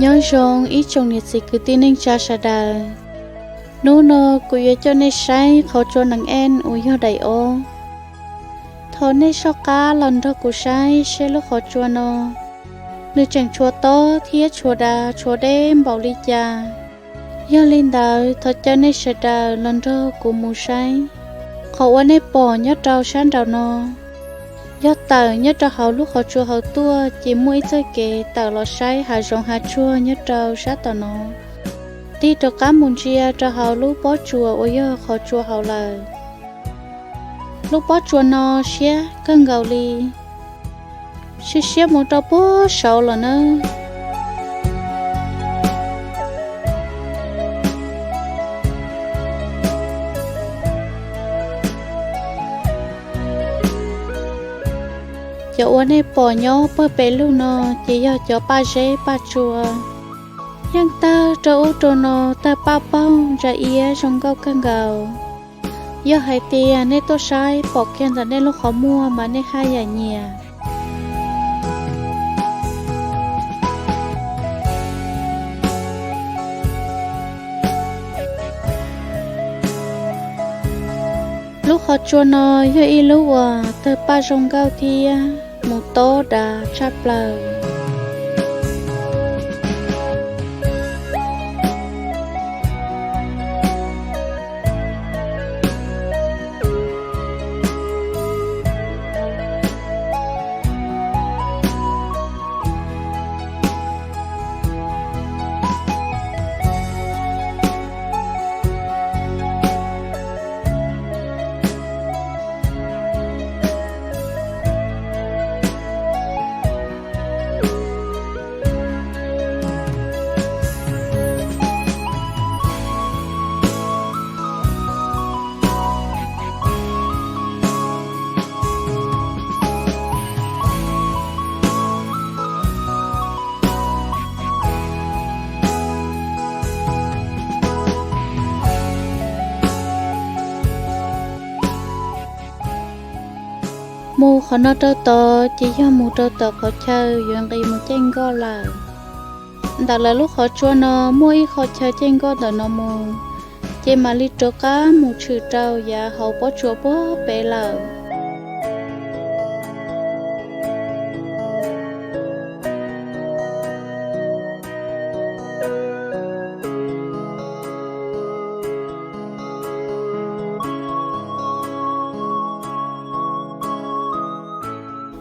Nyob zoo ib tsoom niam txiv kwv tij neej tsa sawv daws. Hnub no kuv yuav coj nej saib qhov tsua nees en uas yog daim ob. Thov nej soj qab los nrog kuv saib seb lub qhov tsua no nws tseem tshuav tob thiab tshuav dav tshuav deb npaum li cas. Yog li ntawd thov caw nej sawv daws los nrog kuv mus saib. Qhov uas nej pom nyob rau sab nraum no yog tawm nyob rau hauv lub qhov tsua hauv tuaj ces muaj ib txoj kev tawm los saib hav zoov hav tsuag nyob rau sab tom no, tig rov qab mus ntsia rau hauv lub pob tsuas uas yog qhov tsua hauv lawm. Lub pob tsuas no siab kawg nkaus li, siab siab mus rau puag saud lawm na. Cov uas nej pom nyob puag pem lug no ces yog cov paj zeb paj tsua, yeej tawg rau ub rau no, tawg paj paug ntsa iab zoo nkauj kawg nkaus. Yog hais tias nej tuaj saib pom kiag ntawm nej lub qhov muag mas nej haj yam nyiam. Lub qhov tsua no yog ib lub uas tawg paj zoo nkauj thiab mus tob dav tshaj plaws. Mus qhov no rau tod ces yog mus rau tom qhov chaw yuav nqis mus caij nkoj lawm. Ntawm lawv lub qhov tsua no muaj ib qho chaw caij nkoj ntawm no mus, ces mam li rov qab mus tshwm rau yav hauv pob tsuas puag pem lawm.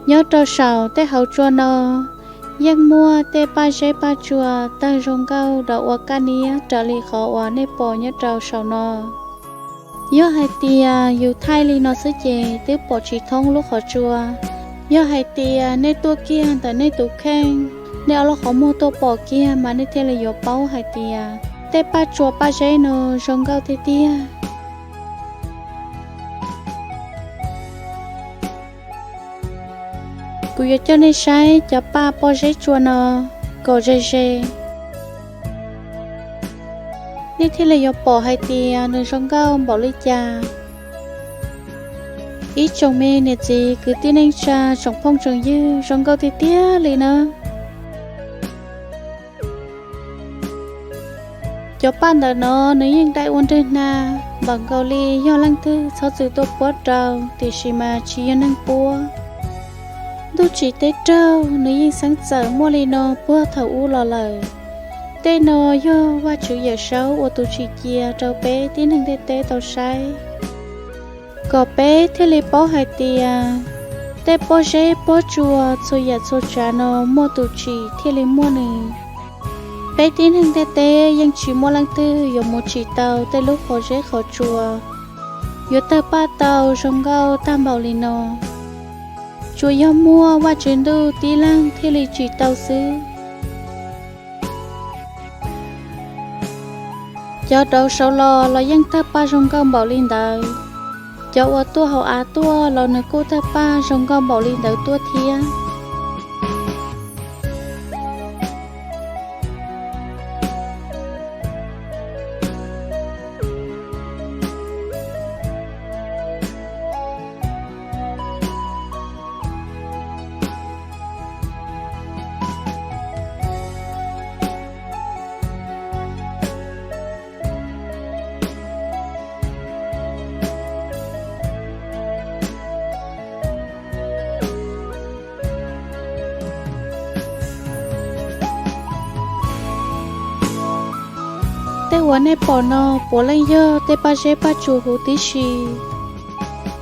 Nyob rau saum tej hauv tsua no yeej muaj tej paj zeb paj tsua tawg zoo nkauj dov ua kaj niab raws li qhov uas nej pom nyob rau saum no. Yog hais tias yus thaij li no xwb ces twb pom tsis thoob lub qhov tsua. Yog hais tias nej tuaj kiag ntawm nej tus kheej, nej ob lub qhov muag tuaj pom kiag mas nej thiaj li yuav paub hais tias tej paj tsua paj zeb no zoo nkauj tiag tiag. Kuv yuav coj nej saib cov paj pob zeb tsua no kom ze ze, nej thiaj li yuav pom hais tias nws zoo nkauj npaum li cas. Ib tsoom me niam txiv kwv tij neej tsa tsoom phooj tsoom ywg, zoo nkauj tiag tiag li na. Cov paj ntawm no nws yeej dai ua nrwg nag, npaum nkaus li yog leej twg txhob txwm tuaj puab rau, tiam sis mas tsis yog neeg puab. Ntuj tsim teb raug nws yeej xeeb txawm muaj li no puag thaum ub los lawm. Tej no yog Vajtswv Yawmsaub ua tus tsim cia rau peb tib neeg ntiaj teb tau saib, kom peb thiaj li paub hais tias tej pob zeb pob tsua txhua yam txhua tsav no muaj tus tsim thiaj li muaj nws. Peb tib neeg ntiaj teb yeej tsis muaj leej twg yuav mus tsim tau tej lub qhov zeb qhov tsua yuav tawg paj tau zoo nkauj tag npaum li no. Tsuas yog muaj Vajtswv Ntuj tib leeg thiaj li tsim tau xwb. Cov dauv saud los los yeej tawg paj zoo nkauj npaum li ntawd. Cov uas tuaj hauv av tuaj los nws kuj tawg paj zoo nkauj npaum li ntawd tuaj thiab. Tej uas nej pom no puav leej yog tej paj zeb paj tsuas huv tib si.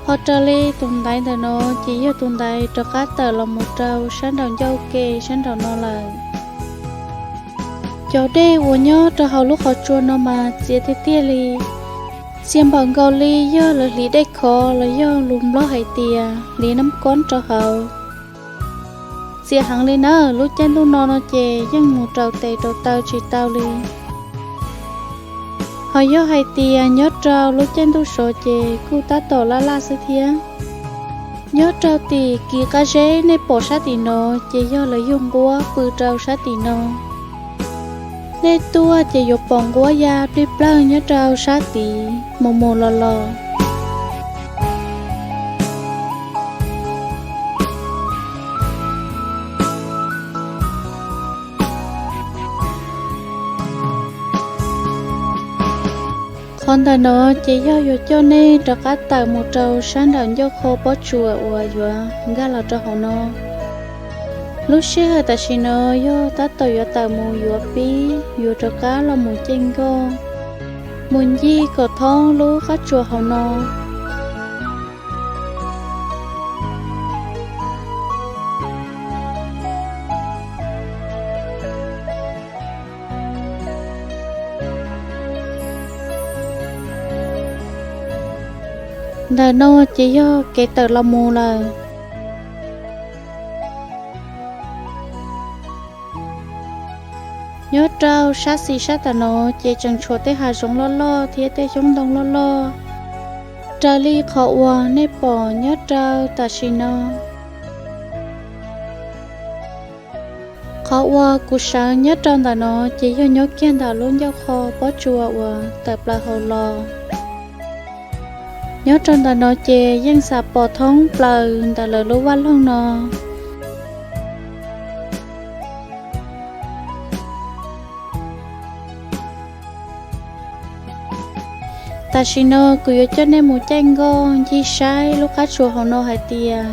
Ho raws li tus ntaiv ntawm no ces yog tus ntaiv rov qab tawm los mus rau sab nraum ncauj ke sab nraum no lawm. Cov dej uas nyob rau hauv lub qhov tsua no mas txias tiag tiag li, txias npaum nkaus li yog lawv hliv dej khov los yog lus Nplog hais tias hliv nab kob rau hauv. Txias heev li na, lub caij ntuj no no ces yeej mus raus tes raus taw tsis tau li. Ho yog hais tias nyob rau lub caij ntuj sov ces kuj tab tom laj laj xwb thiab. Nyob rau tim kis qab zeb nej pom sab tim no ces yog lawv yug nquab pw rau sab tim no. Nej tuaj ces yuav pom nquab ya plig plawg nyob rau sab tid mus mus los los. Qhov ntawm no ces yog yuav coj nej rov qab tawm mus rau sab nraum ncauj qho pob tsuas uas yuav nkag los rau hauv no. Lub sij hawm tam sim no yog tab tom yuav tawm mus yuav pib yuav rov qab los mus caij nkoj mus ncig kom thoob lub qab tsuas hauv no. Ntawm no ces yog kev tawm los mus lawm. Nyob rau sab xis sab tam no ces tseem tshuav tej hav zoov loj loj thiab tej xyoob ntoo loj loj, raws li qhov uas nej pom nyob rau tam sim no. Qhov uas kuv sawv nyob rau ntawm no ces yog nyob kiag ntawm lub ncauj qho pob tsuas uas tawm plaws hauv los. Nyob rau ntawm no ces yeej xam pom thoob plaws ntawm lawv lub vaj loog no. Tam sim no kuv yuav coj nej mus caij nkoj ncig saib lub qab tsuas hauv no hais tias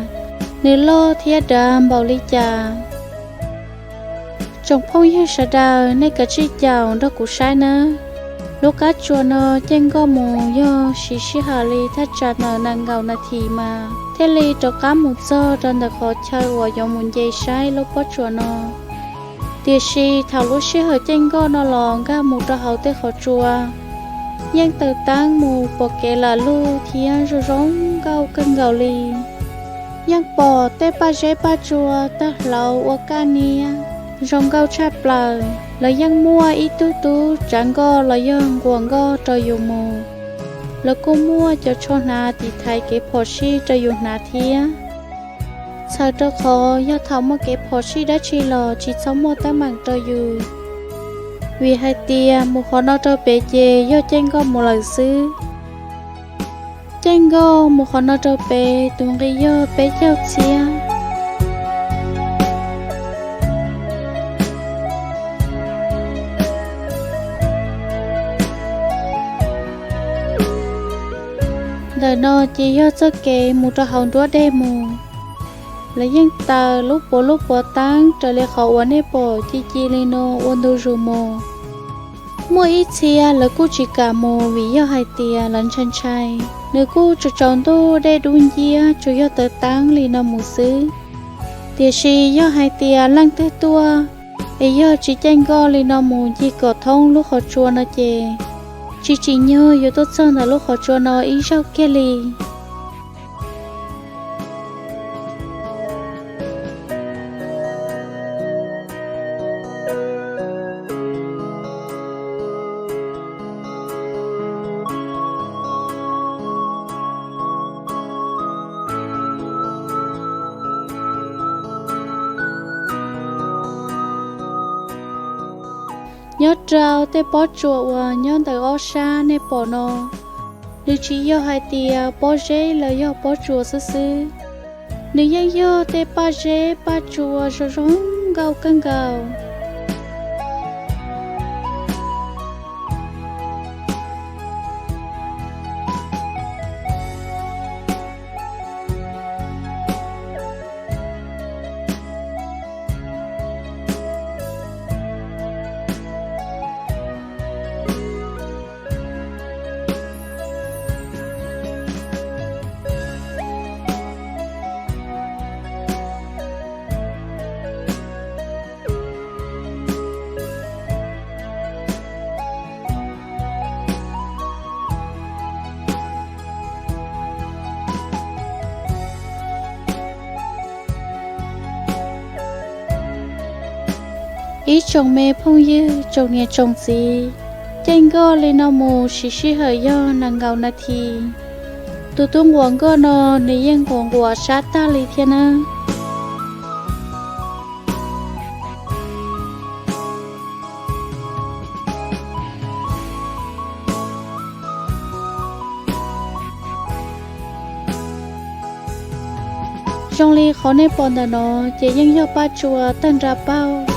nws loj thiab dav npaum li cas. Tsoom phooj ywg sawv daws nej kav tsij caum nrog kuv saib nawb. Lub qab tsuas no caij nkoj mus yog siv sij hawm li thaj tsam ntawm nees nkaum nas this mas thiaj li rov qab mus txog rau ntawm qhov chaw uas yuav mus nce saib lub pob tsuas no. Tiam sis thaum lub sij hawm caij nkoj no los nkag mus rau hauv tej qhov tsua, yeej taws teeb mus pom kev lam lug thiab zoo zoo nkauj kawg nkaus li. Yeej pom tej paj zeb paj tsua tawg hlauv ua kaj niab zoo nkauj tshaj plaws. Lawv yeej muaj ib tug tub tsav nkoj los yog nquas nkoj rau yus mus. Lawv kuj muaj cov tsho hnav tiv thaiv kev phom sij rau yus hnav thiab. Txhawm rau qhov yog thaum muaj kev phom sij dab tsi los tsis txhob muaj teeb meem rau yus, vim hais tias mus qhov no rau pem ces yog caij nkoj mus lawm xwb. Caij nkoj mus qhov no rau pem tus nqi yog peb caug txhiab. Ntawm no ces yog txoj kev mus rau hauv nruab dej mus. Lawv yeej taws lub puav lub puav teeb raws li qhov uas nej pom ci ci li no ua ntu zus mus. Muaj ib txhia lawv kuj tsis kam mus vim yog hais tias lawv ntshai ntshai. Nws kuj tsaus tsaus ntuj dej dub nciab tsuas yog taws teeb li no mus xwb. Tiam sis yog hais tias leej twg tuaj es yog tsis caij nkoj li no mus ncig kom thoob lub qhov tsua no ces tsis tsim nyog yuav tuaj txog ntawm lub qhov tsua no ib zaug kiag li. Nyob rau tej pob tsuas uas nyob ntawm ob sab nej pom no, nws tsis yog hais tias pob zeb los yog pob tsuas xwb xwb, nws yeej yog tej paj zeb paj tsuas zoo zoo nkauj kawg nkaus. Ib tsoom me phooj ywg tsoom niam tsoom txiv, caij nkoj li no mus siv sij hawm yog nees nkaum nas this. Tus tub nquas nkoj no nws yeej nquas nquas sab tag li thiab nawb. Zoo li qhov nej pom ntawm no ces yeej yog Paj Tsua tawg nra paug.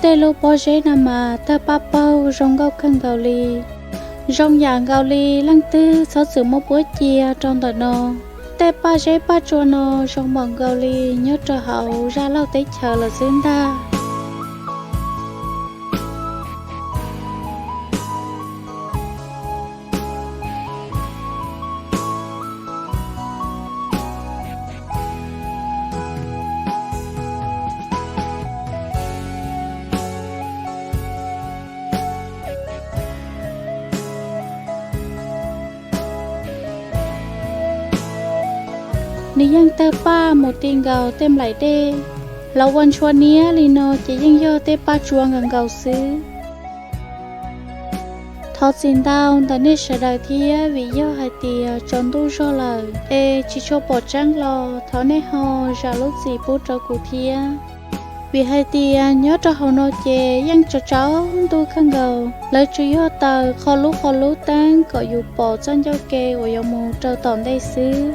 Tej lub pob zeb no mas tawg paj paug zoo nkauj kawg nkaus li. Zoo yam nkaus li leej twg txhob txwm muab puab cia rau ntawm no. Tej paj zeb paj tsua no zoo npaum nkaus li nyob rau hauv zaj laug teb chaws lawm xwb ntag. Nws yeej tawg paj mus ti nkaus tej nplaim dej. Los ua ntshua niab li no ces yeej yog tej paj tsua nkaus nkaus xwb. Thov txim ntau ntawm nej sawv daws thiab, vim yog hais tias tsaus ntuj zog lawm es tsis tshua pom tseeb los thov nej ho zam lub txim pub rau kuv thiab. Vim hais tias nyob rau hauv no ces yeej tsaus tsaus ntuj kawg nkaus, lawv tsuas yog taws qho lub qho lub teeb kom yus pom txoj ncauj ke uas yuav mus rau tom ntej xwb.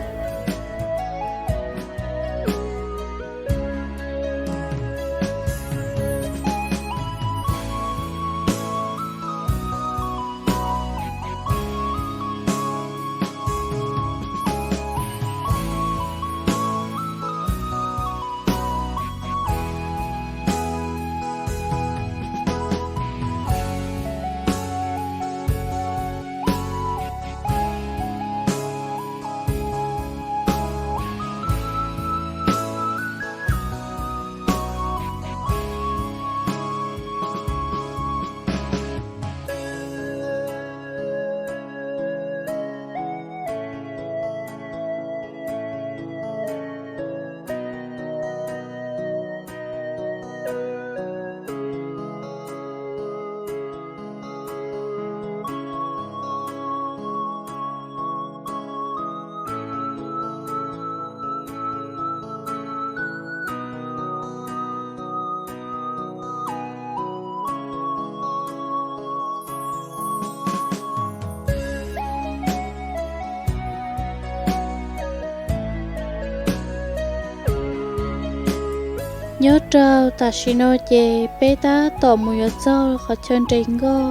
Nyob rau tam sim no ces peb tab tom mus yuav txog qhov chaw nres nkoj.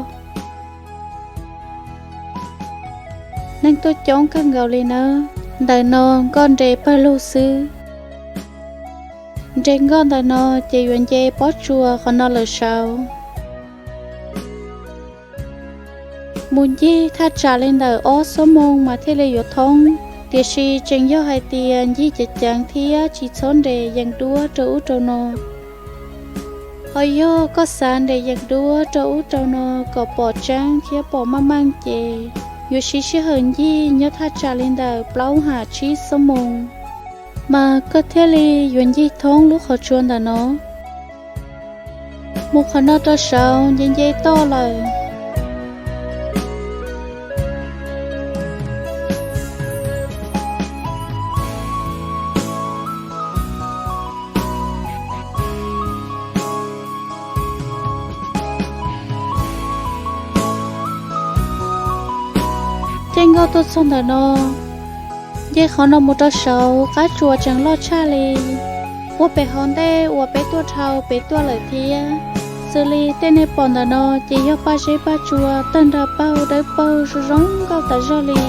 Neeg tuaj coob kawg nkaus li nawb. Ntawm no nkoj nres pawg lug xwb. Nres nkoj ntawm no ces yuav nce pob tsuas qhov no lawm saud. Mus ncig thaj tsam li ntawm ob xuab moos mas thiaj li yuav thoob, tiam sis tseem yog hais tias ncig ceev ceev thiab tsis txhob nres yees duab rau ub rau no. Ho yog koj xav nres yees duab rau ub rau no kom pom tseeb thiab pom meej meej ces yuav siv sij hawm ncig nyob thaj tsam li ntawm plaub ham tsib xuab moos mas koj thiaj li yuav ncig thoob lub qhov tsua ntawm no. Mus qhov no rau saud nce nce toj lawm. Caij nkoj tuaj txog ntawm no, nce qhov no mus rau saud qab tsuas tseem loj tshaj li puag pem hauv ntej uas peb tuaj dhau pem tuaj lawm thiab. Xws li tej nej pom ntawm no ces yog paj zeb paj tsua tawg nra paug dawb paug zoo zoo nkauj tas zog li.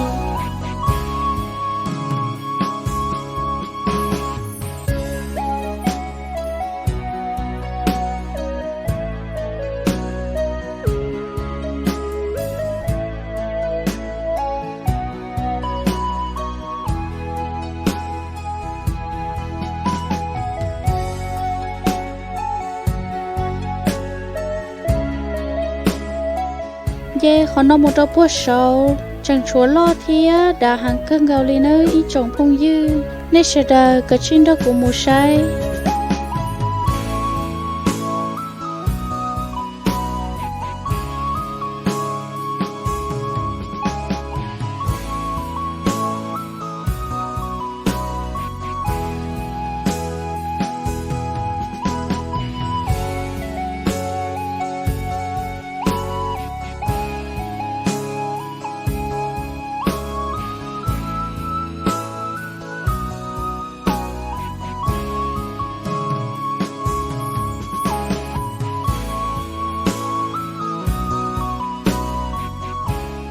Nce qhov no mus rau puag saud tseem tshuav loj thiab dav heev kawg nkaus li nawb ib tsoom phooj ywg. Nej sawv daws kav tsij nrog kuv mus saib.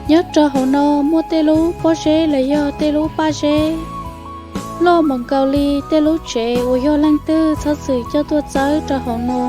Nyob rau hauv no muaj tej lub pob zeb los yog tej lub paj zeb loj npaum nkaus li tej lub tsev uas yog leej twg txhob txwm coj tuaj txawb rau hauv no.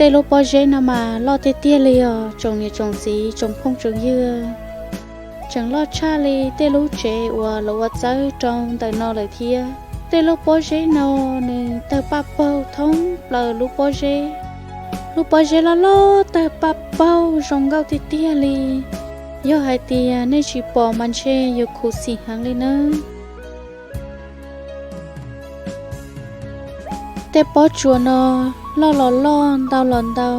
Tej lub pob zeb no mas loj tiag tiag li os tsoom niam tsoom txiv tsoom phooj tsoom ywg. Tseem loj tshaj li tej lub tsev uas lawv ua txawb rau ntawm no lawm thiab. Tej lub pob zeb no nws tawg paj paug thoob plaws lub pob zeb. Lub pob zeb loj loj tawg paj paug zoo nkauj tiag tiag li. Yog hais tias nej tsis pom mas ntshe yuav khuv xim heev li nawb. Tej pob tsuas no loj los loj ntau los ntau,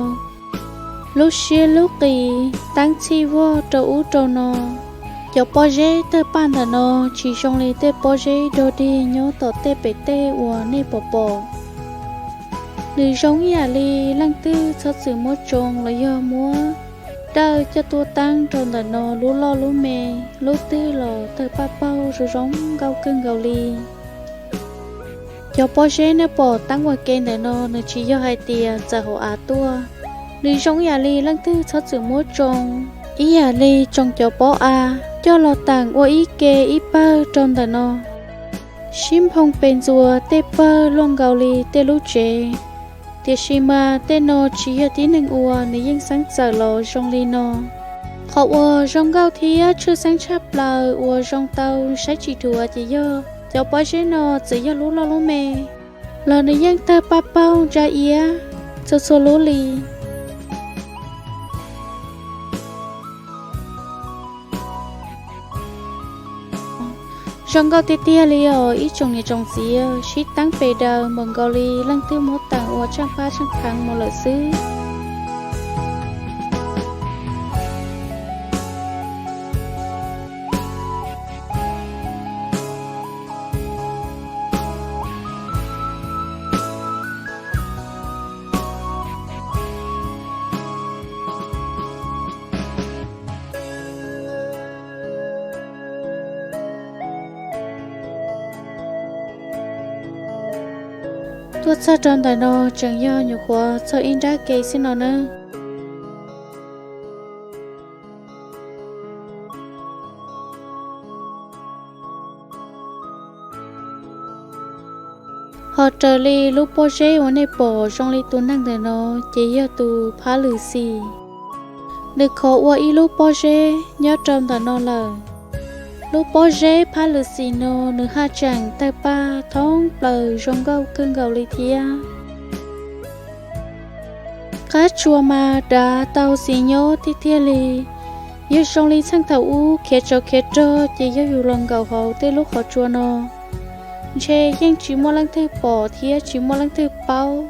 lub siab lub qis teeb txhij vog rau ub rau no. Cov pob zeb tawg paj ntawm no tsis zoo li tej pob zeb dog dig nyob tom tej pem tej uas nej pom pom. Nws zoo ib yam li leej twg txhob txwm muab tsoo los yog muab dawj coj tuaj teeb rau ntawm no lub loj lub me, lub twg los tawg paj paug zoo zoo nkauj kawg nkaus li. Cov pob zeb nej pom teeb ua ke ntawm no nws tsis yog hais tias txawm hauv av tuaj, nws zoo ib yam li leej twg txhob txwm muab tsoo, ib yam li tsoo cov pob av coj los teem ua ib ke ib pawg rau ntawm no. Sib nphoo pes ntxuas tej pawg luaj nkaus li tej lub tsev, tiam sis mas tej no tsis yog tib neeg ua, nws yeej xeeb txawm los zoo li no. Qhov uas zoo nkauj thiab tshwj xeeb tshaj plaws uas zoo tau saib tsis dhuav ces yog cov pob zeb no txawm yog lub loj lub me los nws yeej tawg paj paug ntsa iab txhua txhua lub li. Zoo nkauj tiag tiag li os ib tsoom niam tsoom txiv, sib teeb pes daws npaum nkaus li leej twg muab teem ua tsaj pab tsaj kheev mus lawm xwb. Tuaj txog rau ntawm no tseem yog nyuam qhuav txog ib nrab ke xwb no nawb. Ho raws li lub pob zeb uas nej pom zoo li tus neeg ntawm no ces yog tus phab lwm xim. Nws khov ua ib lub pob zeb nyob rau ntawm no lawm. Lub pob zeb phab lwm xim no nws haj tseem tawg paj thoob plaws zoo nkauj kawg nkaus li thiab. Qab tsua mas dav tau xis nyob tiag tiag li. Yog zoo li txheej thaum ub khiav tsov khiav rog ces yog yus los nkaum hauv tej lub qhov tsua no, ntshe yeej tsis muaj leej twg pom thiab tsis muaj leej twg paub.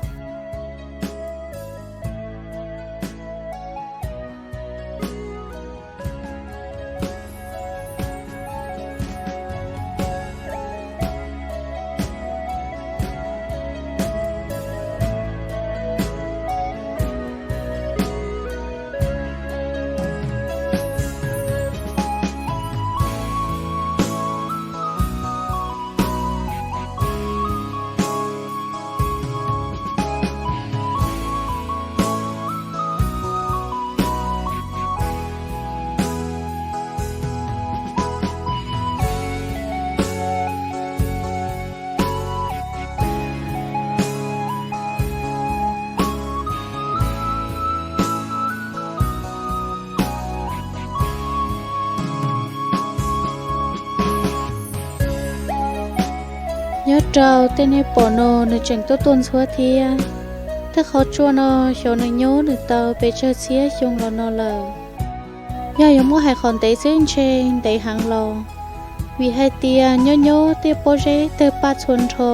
Nyob rau tej nej pom no nws tseem tuaj tuaj ntxhuab thiab. Tej qhov tsua no xyov nws nyob nws tau pes tsawg txhiab xyoo los no lawm. Yog yuav muab hais qhov ntev xwb ntshe ntev heev los, vim hais tias nyob nyob tej pob zeb tawg paj txhua nrho.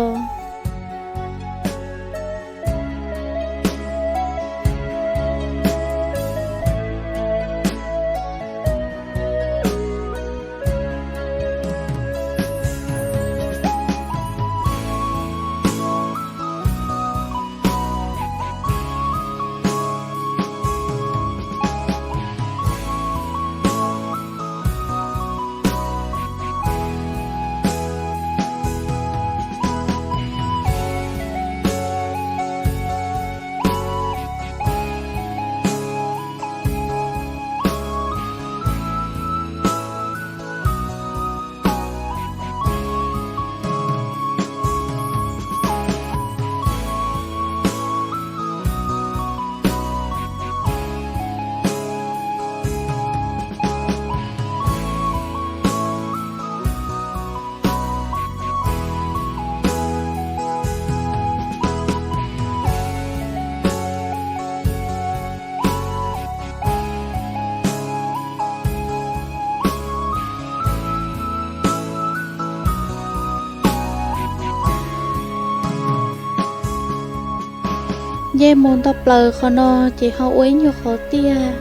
Nce mus nto plaws qhov no ces ho ua ib nyuag qhov tiaj,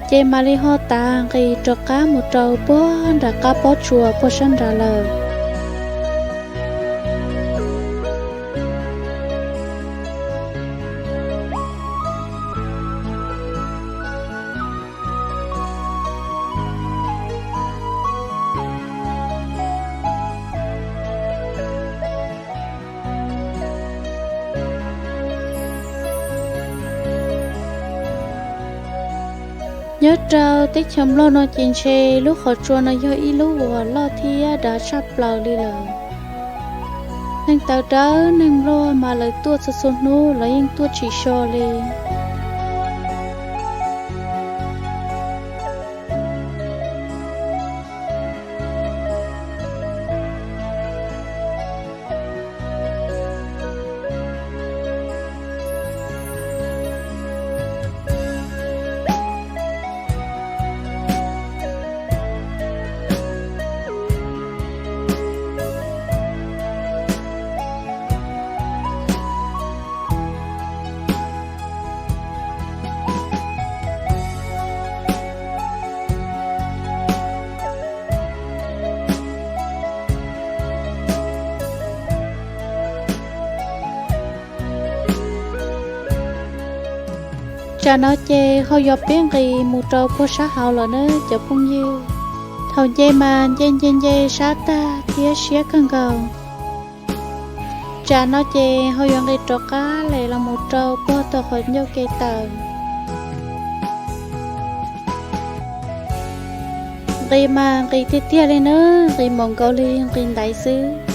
ces mam li ho tav nqis rov qab mus rau puag nram qab pob tsuas puag sab nrad lawm. Nyob rau teb chaws Nplog no ces ntshe lub qhov tsua no yog ib lub uas loj thiab dav tshaj plaws li lawm. Neeg tawv dawb neeg Nplog mas lawv tuaj txhua txhua hnub los yeej tuaj tsis so li. Tsam no ces ho yuav pib nqis mus rau puag sab hauv lawm na cov phooj ywg. Thaum nce mas nce nce nce sab tag thiab siab kawg nkaus. Tsam no ces ho yuav nqis rov qab lem los mus rau puag tom qhov ncauj ke tawm. Nqis mas nqis tiag tiag li na, nqis npaum nkaus li nqis ntaiv xwb.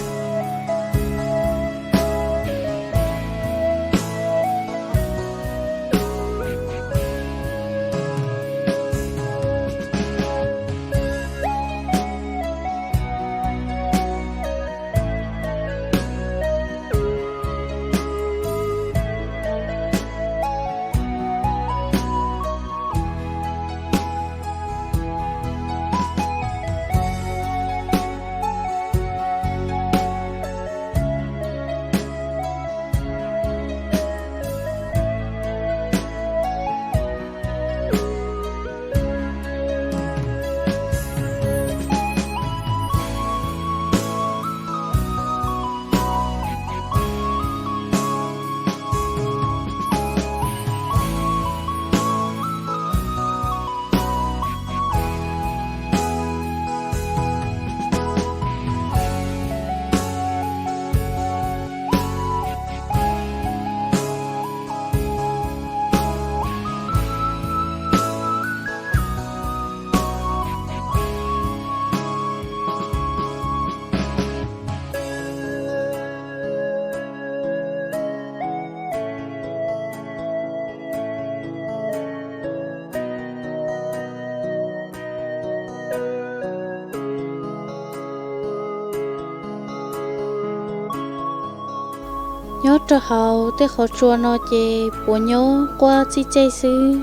Nyob rau hauv tej qhov tsua no ces puav nyob quaj txij txej xwb.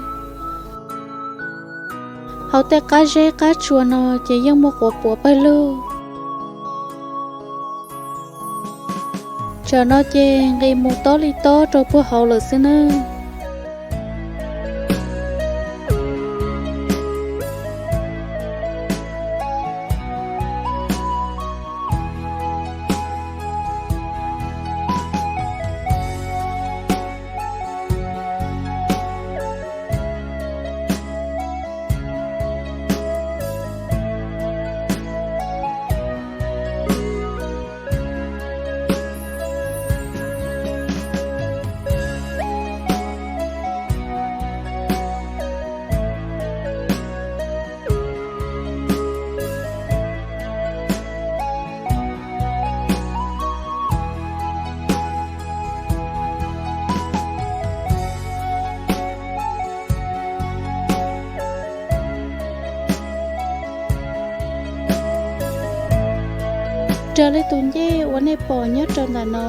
Hauv tej qab zeb qab tsua no ces yeej muaj quav puav pawg lug. Tsam no ces nqis mus tob li tob rau puag hauv lawm xwb nawb. Raws li tus ncej uas nej pom nyob rau ntawm no,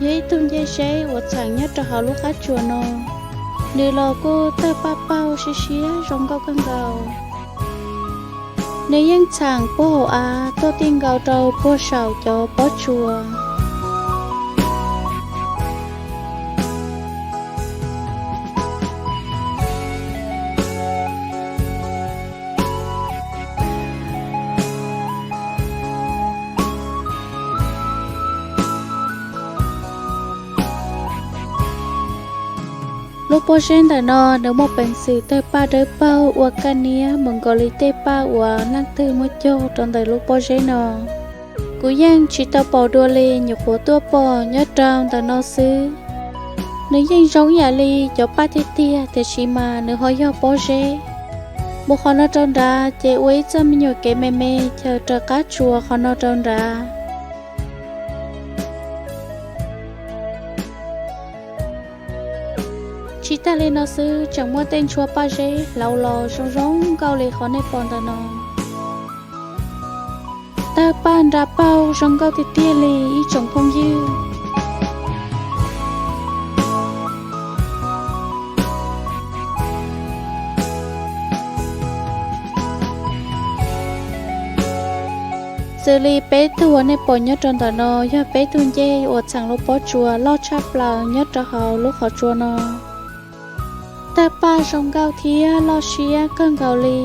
yog ib tug ncej zeb uas txheem nyob rau hauv lub qab tsuas no. Nws los kuj tawg paj paug siab siab zoo nkauj kawg nkaus. Nws yeej txheem puag hauv av tuaj ti nkaus rau puag saum cov pob tsuas. Lub pob zeb ntawm no nws muaj peev xwm tawg paj dawb paug ua kaj niab mus nkaus li tej paj uas leej twg muab cog rau ntawm lub pob zeb no. Kuv yeej tsis tau pom dua li, nyuam qhuav tuaj pom nyob rau ntawm no xwb. Nws yeej zoo ib yam li cov paj tiag tiag tiam sis mas nws ho yog pob zeb. Mus qhov no rau nrad ces ua ib txoj me nyuam kev me me chaws raws qab tsuas qhov no rau nrad. Tsis tag li no xwb, tseem muaj tej ntshua paj zeb hlauv los zoo zoo nkauj li qhov nej pom ntawm no. Tawg paj nra paug zoo nkauj tiag tiag li ib tsoom phooj ywg. Xws li peb tug uas nej pom nyob rau ntawm no yog peb tug ncej uas txheem lub pob tsuas loj tshaj plaws nyob rau hauv lub qhov tsua no. Tawg paj zoo nkauj thiab loj siab kawg nkaus li.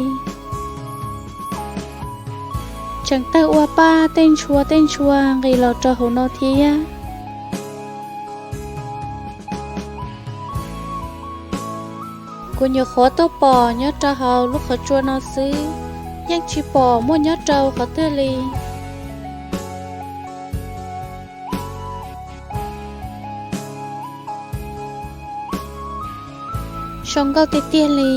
Tseem tawg ua paj tej ntshua tej ntshua nqis los rau hauv no thiab. Kuv nyuam qhuav tuaj pom nyob rau hauv lub qhov tsua no xwb, yeej tsis pom muaj nyob rau qhov twg li. Zoo nkauj tiag tiag li.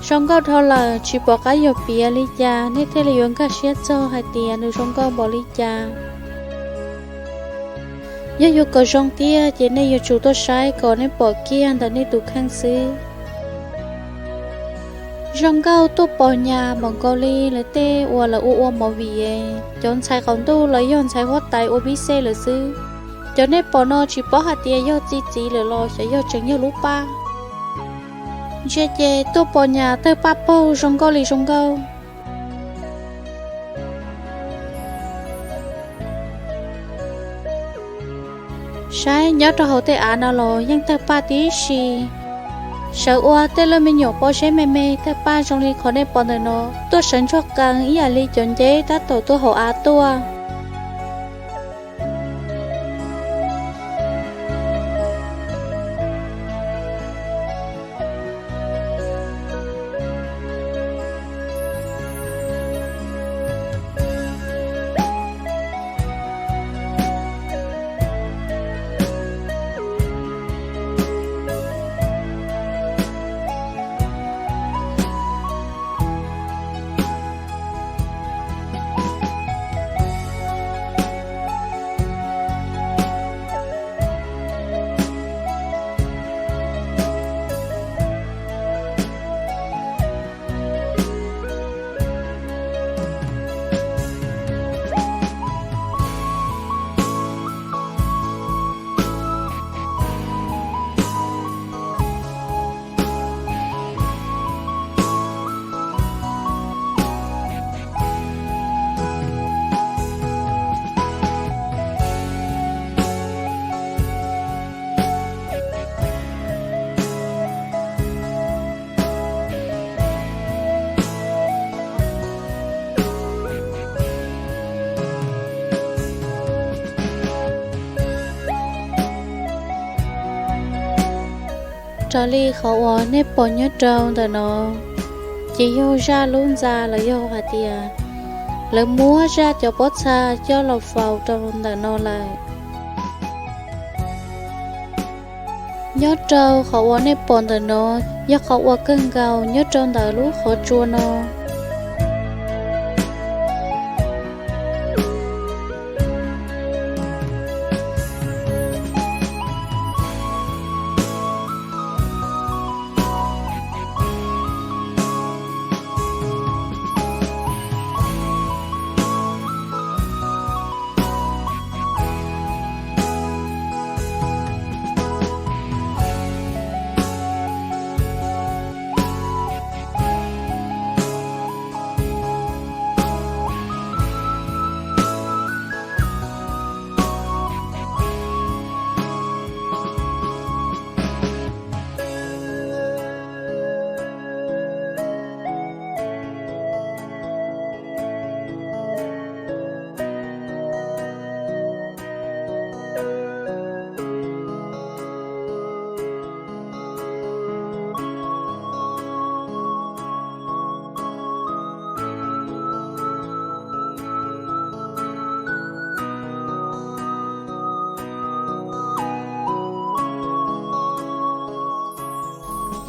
Zoo nkauj dhau lawm tsis pom qab yuav piav li cas nej thiaj li yuav nkag siab txog hais tias nws zoo nkauj npaum li cas. Yog yuav kom zoo tiag ces nej yuav tsum tuaj saib kom nej pom kiag ntawm nej tus kheej xwb. Zoo nkauj tuaj pom nyas npaum nkaus li lawv tej uas lawv ua ua movie, cov ntxhais qaum ntuj los yog ntxhais huab tais ua pib xej lawm xwb. Cov nej pom no tsis paub hais tias yog txi txiv lawm los xyov yog tseem yog lub paj. Ntsia ces tuaj pom nyas tawg paj paug zoo nkauj li zoo nkauj. Saib nyob rau hauv tej av no los yeej tawg paj tib si. Sawv ua tej lub me nyuam pob zeb me me tawg paj zoo li qhov nej pom ntawm no, tuaj sawv ntsuag qees ib yam li cov nceb tab tom tuaj hauv av tuaj. Raws li qhov uas nej pom nyob rau ntawm no, ces yog zaj lub ntxa los yog hais tias lawv muab zaj cov pob txha coj los faus rau ntawm no lawm. Nyob rau qhov uas nej pom ntawm no yog qhov uas kawg nkaus nyob rau ntawm lub qhov tsua no.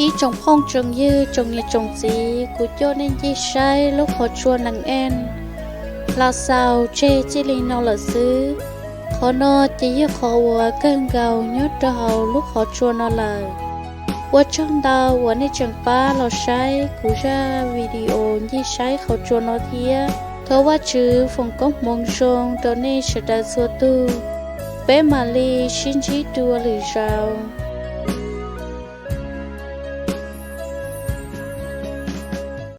Ib tsoom phooj tsoom ywg tsoom niam tsoom txiv, kuv coj nej ncig saib lub qhov tsua nees en hla xaus tseg txij li no lawm xwb. Qhov no ces yog qhov uas kawg nkaus nyob rau hauv lub qhov tsua no lawm. Ua tsaug ntau uas nej tseem pab los saib kuv zaj video ncig saib qhov tsua no thiab. Thov Vajtswv foom koob hmoov zoo rau nej sawv daws txhua tug. Peb mam li sib ntsib dua lwm zaus.